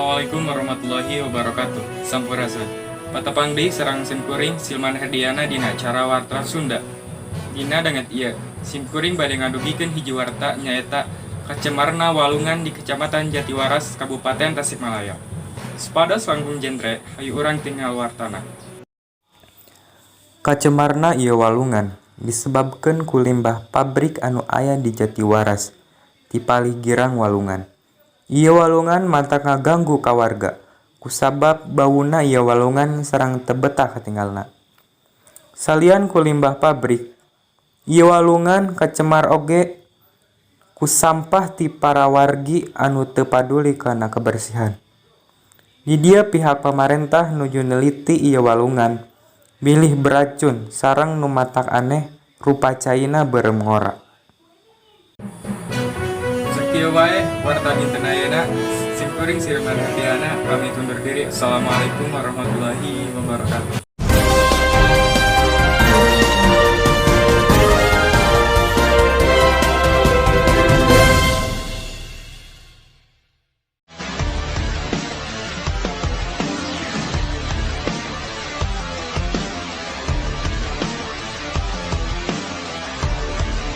Assalamualaikum warahmatullahi wabarakatuh. Sampurasun. Patepang deui sareng simkuring Silman Herdiana dina acara Warta Sunda. Dina danget ieu, simkuring bade ngadugikeun hiji warta, nyaeta kacemarna walungan di Kecamatan Jatiwaras, Kabupaten Tasikmalaya. Supados langkung jentre, hayu urang tingal wartana. Kacemarna ieu walungan disebabkeun ku limbah pabrik anu aya di Jatiwaras ti palih girang walungan. Ieu walungan matak ngaganggu ka warga kusabab bauna ieu walungan sareng teu betah katinggalna. Salian ku limbah pabrik, ieu walungan kacemar oge ku sampah ti para wargi anu teu paduli kana kebersihan. Di dieu pihak pamarentah nuju neliti ieu walungan bilih beracun sareng nu matak aneh rupa caina beureum ngora. Sakieu wae warta dinten ayeuna. Simkuring Silman Herdiana pamit undur diri. Assalamualaikum warahmatullahi wabarakatuh.